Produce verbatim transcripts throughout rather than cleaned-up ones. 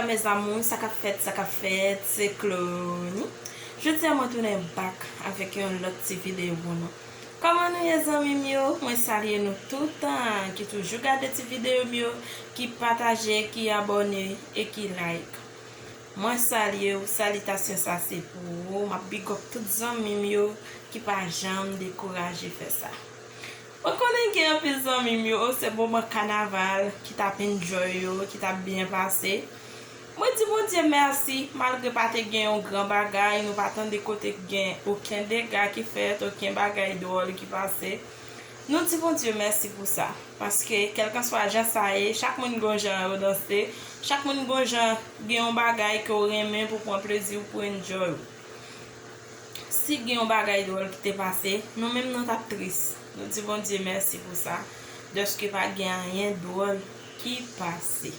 Mes amours, sa k ap fèt, sa k ap fèt, se Clony. Jodi a mwen tounen back avèk yon lòt ti videyo pou nou. Kòman nou ye, zanmi m yo? Mwen salye nou tout, ki toujou gade ti videyo m yo, ki pataje, ki abòne e ki like. Mwen salye w, salitasyon sa se pou ou. M ap big up tout zanmi m yo ki pa janm dekouraje fè sa. Mwen konnen gen anpil zanmi m yo, se moman kanaval ki t ap enjoy yo, ki t ap byen pase. Mwen di Bondye mèsi, malgre pa te gen yon gran bagay, nou pa tande kote gen okenn dega ki fèt, okenn bagay dwòl ki pase. Nou di Bondye mèsi pou sa, paske kèlkanswa jan sa ye, chak moun gon jan yo danse, chak moun gon jan gen yon bagay ke w renmen pou pran plezi w, pou enjoy ou. Si gen yon bagay dwòl ki te pase, nou menm nou t ap tris. Nou di Bondye mèsi pou sa, dèske pa gen anyen dwòl ki pase.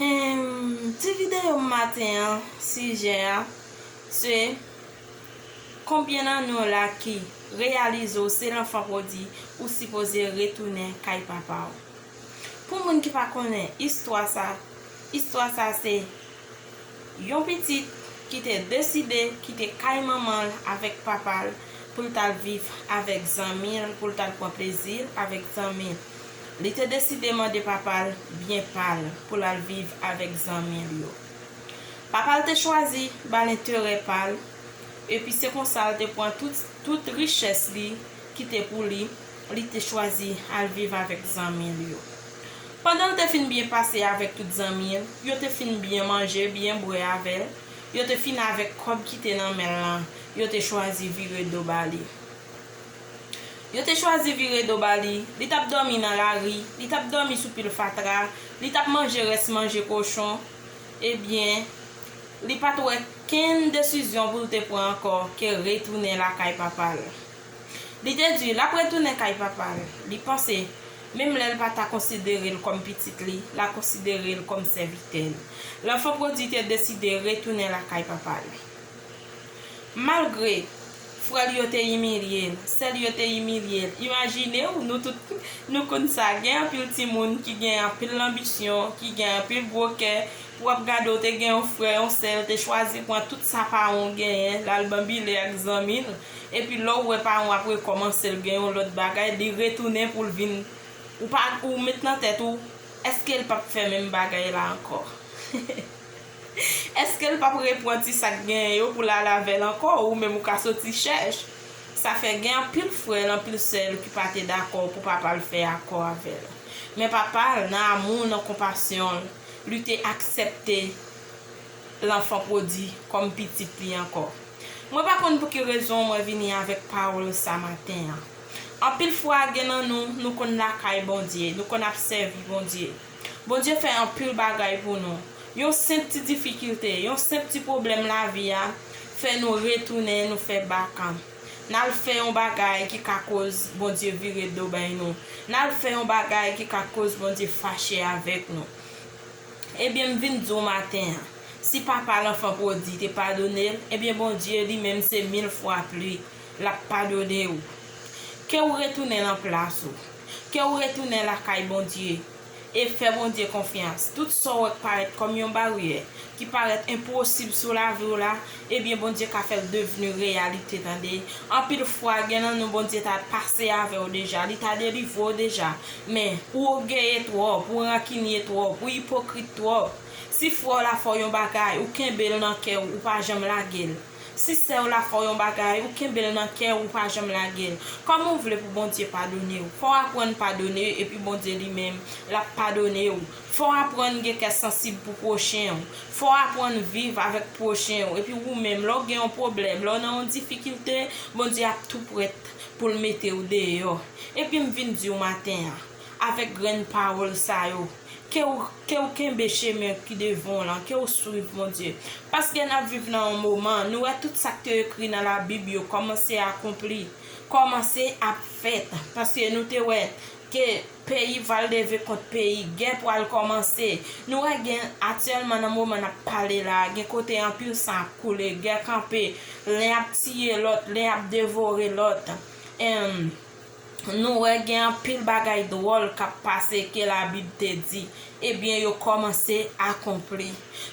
Em, ti videyo m maten an, sijè a, se konbyen nan nou la ki reyalize w se lanfan pwodi, ou sipoze retounen kay papa w. Pou moun ki pa konnen istwa sa, istwa sa se yon pitit ki te deside kite kay manman l avèk papa l pou l t al viv avèk zanmi l, pou l t al pran plezi l avèk zanmi l. Li te deside mande papa l byen pa l pou l al viv avèk zanmi l yo. Papa l te chwazi ba l enterè pa l, epi se konsa l te pran tout, tout richès li ki te pou li, li te chwazi al viv avèk zanmi l yo. Pandan l te fin byen pase avèk tout zanmi l, yo te fin byen manje, byen bwè avè l, yo te fin avèk kòb ki te nan men l lan, yo te chwazi vire do ba li. Yo te chwazi vire do ba li, li t ap dòmi nan lari, li t ap dòmi sou pil fatra, li t ap manje rès manje kochon. Ebyen, li pa t wè kenn desizyon pou l te pran ankò ke retounen lakay papa l. Li te di l ap retounen kay papa l. Li panse, menm lè l pa ta konsidere l kòm pitit li, l a konsidere l kòm sèvitè l. Lanfan pwodi te deside retounen lakay papa l. Malgre frè l yo te imilye l, sè l yo te imilye l, imajine w, nou tout nou konn sa, gen anpil timoun ki gen anpil lanbisyon, ki gen anpil gwo kè, pou w ap gade w te gen yon frè, yon sè, l te chwazi pran tout sa paran w genyen, l al banbile ak zanmi l, epi lè w wè paran w ap rekòmanse l gen yon lòt bagay, li retounen pou l vin, ou pa, ou met nan tèt ou, èske l p ap fè menm bagay la ankò? Èske l p ap reprann ti sa k genyen yo pou l al avè l ankò, ou menm ou ka soti chèch? Sa fè gen anpil frè l, anpil sè l ki pa te dakò pou papa l fè akò avè l. Men papa l, nan amou, nan konpasyon l, li te aksepte lanfan pwodi kòm pitit li ankò. Mwen pa konn pou ki rezon mwen vini avèk pawòl sa maten an. Anpil fwa, gen nan nou, nou konn lakay Bondye, nou konn ap sèvi Bondye. Bondye fè anpil bagay pou nou. Yon senp ti difikilte, yon senp ti pwoblèm lavi a, fè nou retounen, nou fè bakan. N al fè yon bagay ki ka koz Bondye vire do bay nou. N al fè yon bagay ki ka koz Bondye fache avèk nou. Ebyen, m vin di w maten an, si papa lanfan pwodi te padone l, ebyen, Bondye li menm se mil fwa pli, l ap padone w. Ke w retounen nan plas ou. Ke w retounen lakay Bondye. E fè Bondye konfyans. Tout sa w wè k parèt kòm yon baryè, ki parèt enposib sou lavi w la, ebyen, Bondye ka fè l devni reyalite, tande. Anpil fwa, gen nan nou Bondye ta pase avè w deja, li ta delivre w deja. Men, ou ògeye twòp, ou rankinye twòp, ou ipokrit twòp. Si frè w la fè w yon bagay, ou kenbe l nan kè w, ou pa janm lage l. Si sè w la fè w yon bagay, ou kenbe l nan kè w, ou pa janm lage l. Kòman w vle pou Bondye padone w? Fò w aprann padone, epi Bondye li menm, l ap padone w. Fò w aprann gen kè sansib pou pwochen w. Fò w aprann viv avèk pwochen w. Epi ou menm, lè w gen yon pwoblèm, lè w nan yon difikilte, Bondye ap tou prèt pou l mete w deyò. Epi m vin di w maten an, avèk grenn pawòl sa yo, ke w, ke w kenbe chemen ki devan w lan, ke w swiv Bondye. Paske n ap viv nan yon moman, nou wè tout sa k te ekri nan Labib yo kòmanse akonpli, kòmanse ap fèt. Paske nou te wè ke peyi pral leve kont peyi, gè pral kòmanse. Nou wè gen aktyèlman nan moman n ap pale la, gen kote anpil san ap koule, gè kanpe, len ap tiye lòt, len ap devore lòt. Em, Nou wè gen anpil bagay dwòl k ap pase ke Labib te di, ebyen, yo kòmanse akonpli.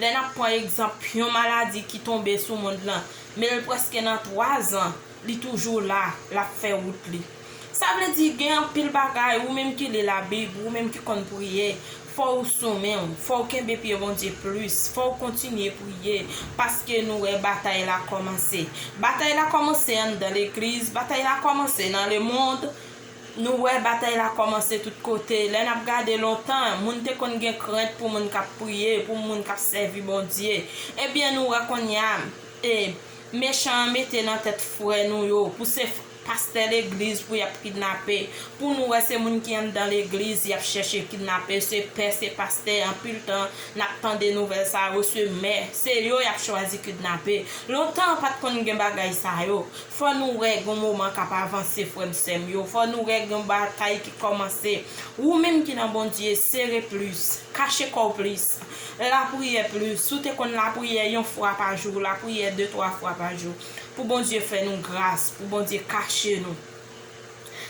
Lè n ap pran egzanp yon maladi ki tonbe sou mond lan, men l prèske nan twa zan, li toujou la, l ap fè wout li. Sa vle di gen anpil bagay, ou menm ki li Labib, ou menm ki konn priye, fò w sou men w, fò w kenbe pye Bondye plis, fò w kontinye priye, paske nou wè batay la kòmanse. Batay la kòmanse anndan legliz, batay la kòmanse nan lemond. Nou wè batay la kòmanse tout kote. Lè n ap gade lontan, moun te konn gen krent pou moun k ap priye, pou moun k ap sèvi Bondye. Ebyen, nou wè kounye a, e, mechan an mete nan tèt frè nou yo, pou se pastè legliz pou y ap kidnape. Pou nou wè se moun ki anndan legliz y ap chèche kidnape, se pè, se pastè, anpil tan n ap tande nouvèl sa yo, se mè, se yo y ap chwazi kidnape. Lontan pa t konn gen bagay sa yo. Fò nou wè gon moman k ap avanse, frè m, sè m yo. Fò nou wè gon batay ki kòmanse. Ou menm ki nan Bondye, sere plis, kache kò w plis, lapriyè plis. Si w te konn lapriyè yon fwa pa jou, lapriyè de, twa fwa pa jou. Pou Bondye fè nou gras, pou Bondye kache nou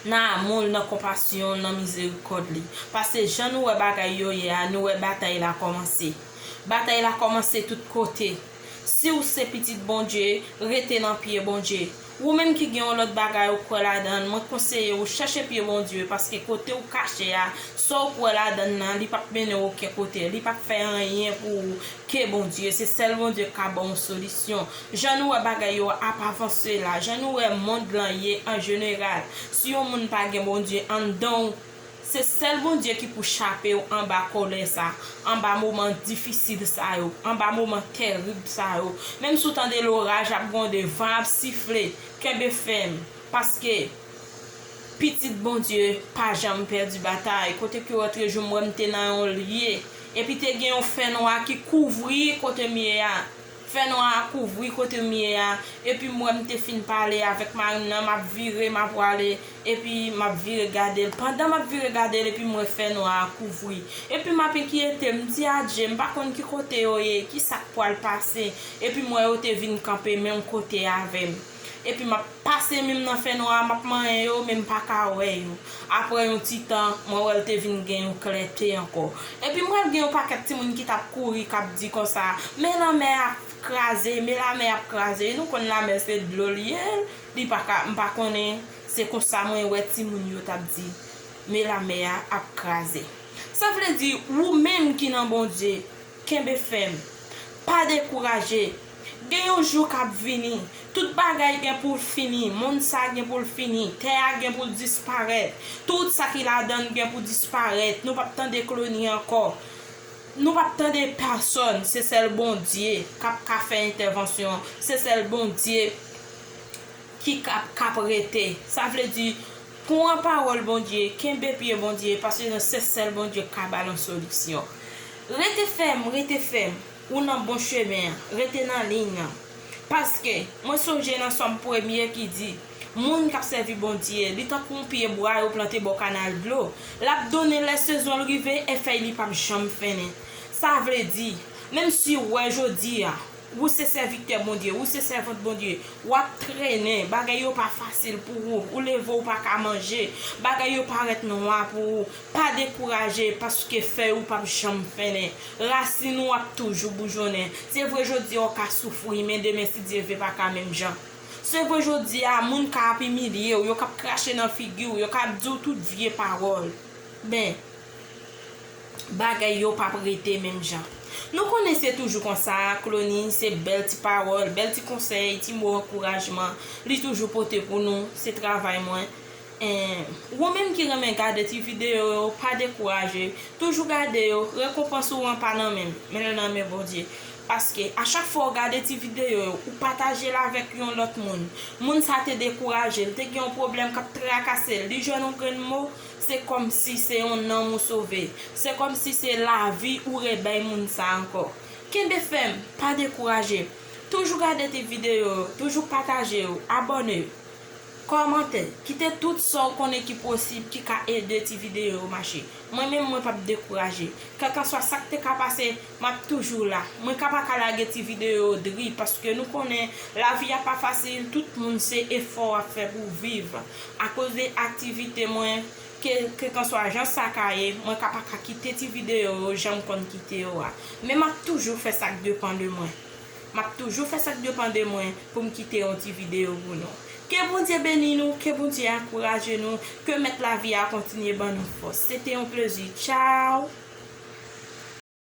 nan amou l, nan konpasyon l, nan mizerikòd li. Paske jan nou wè bagay yo ye a, nou wè batay la kòmanse. Batay la kòmanse tout kote. Si w se pitit Bondye, rete nan pye Bondye. Ou menm ki gen yon lòt bagay ou kwè ladan l, mwen konseye w chèche pye Bondye, paske kote w kache a, sa w kwè ladan l nan, li p ap mennen w okenn kote, li p ap fè anyen pou ou ke Bondye. Se sèl Bondye k ka ba w yon solisyon. Jan nou wè bagay yo ap avanse la, jan nou wè mond lan ye an jeneral, si yon moun pa gen Bondye anndan w, se sèl Bondye ki pou chape w anba kòlè sa, anba moman difisil sa yo, anba moman tèrib sa yo. Menm si w tande loraj ap gwonde, van ap sifle, kenbe fèm, paske pitit Bondye pa janm pèdi batay. Kote ke w antre, jwenn mwen, m te nan yon lye, epi te gen yon fènwa ki kouvri kote m ye a. Fènwa a kouvri kote m ye a, epi m wè m te fin pale avèk mari m nan, m ap vire, m ap prale, epi m ap vire gade l. Pandan m ap vire gade l, epi m wè fènwa a kouvri. Epi m ap enkyete, m di, "Adje, m pa konn ki kote yo ye, ki sa k pral pase?" Epi m wè yo te vin kanpe menm kote avè m. Epi m ap pase men m nan fènwa a, m ap manyen yo, men m pa ka wè yo. Apre yon ti tan, mwen wè l te vin gen yon klète ankò. Epi m wè l gen yon pakèt timoun ki t ap kouri, k ap di konsa, "Men lanmè ap kraze, men lanmè ap kraze." Nou konn lanmè se dlo l ye, li pa ka, m pa konnen, se konsa mwen wè timoun yo t ap di, "Men lanmè a ap kraze." Sa vle di, ou menm ki nan Bondye, kenbe fèm. Pa dekouraje. Gen yon jou k ap vini. Tout bagay gen pou l fini. Mond sa gen pou l fini. Tè a gen pou l disparèt. Tout sa ki ladan l gen pou disparèt. Nou p ap tande Clonie ankò. Nou p ap tande pèsonn. Se sèl Bondye k ap ka fè entèvansyon. Se sèl Bondye ki k ap, k ap rete. Sa vle di, pran pawòl Bondye, kenbe pye Bondye, paske se sèl Bondye k ka ba nou solisyon. Rete fèm, rete fèm. Ou nan bon chemen an. Rete nan liy nan. Paske, mwen sonje nan Sòm premye ki di, moun k ap sèvi Bondye, li tankou yon pye bwa yo plante bò kanal dlo. L ap donnen lè sezon l rive, e fèy li p ap janm fennen. Sa vle di, menm si w wè jodi a, ou se sèvitè Bondye, ou se sèvant Bondye, w ap trennen, bagay yo pa fasil pou ou, ou leve w pa ka manje, bagay yo parèt nwa pou ou, pa dekouraje, paske fèy ou p ap janm fennen, rasin ou ap toujou boujonnen. Se vre jodi a w ka soufri, men demen si Dye vle pa ka menm jan. Se vre jodi a, moun ka ap imilye w, yo k ap krache nan figi w, yo ka ap di w tout vye pawòl. Men, bagay yo p ap rete menm jan. Nou konnen se toujou konsa, Clonie, se bèl ti pawòl, bèl ti konsèy, ti mo ankourajman, li toujou pote pou nou, se travay mwen. En, ou menm ki renmen gade ti videyo yo, pa dekouraje, toujou gade yo, rekonpans ou an pa nan men m, men l nan men Bondye. Paske a chak fwa w gade ti videyo yo, ou pataje l avèk yon lòt moun. Moun sa te dekouraje, l te gen yon pwoblèm k ap trakase l, li jwenn yon grenn mo, se kòmsi se yon nanm ou sove. Se kòmsi se lavi ou rebay moun sa ankò. Kenbe fèm, pa dekouraje. Toujou gade ti videyo yo, toujou pataje yo, abòne. Kòmante, kite tout sa w konnen ki posib ki ka ede ti videyo yo mache. Mwen menm, mwen p ap dekouraje. Kèlkanswa sa k te ka pase, m ap toujou la. Mwen ka pa ka lage ti videyo yo dri, paske nou konnen lavi a pa fasil, tout moun se efò w ap fè pou w viv. Akoz de aktivite mwen, ke, kèlkanswa jan sa ka ye, mwen ka pa ka kite ti videyo yo jan m konn kite yo a. Men m ap toujou fè sa k depann de mwen. M ap toujou fè sa k depann de mwen pou m kite yon ti videyo pou nou. Ke Bondye beni nou, ke Bondye ankouraje nou, ke Mèt lavi a kontinye ban nou fòs. Se te yon plezi. Tchao!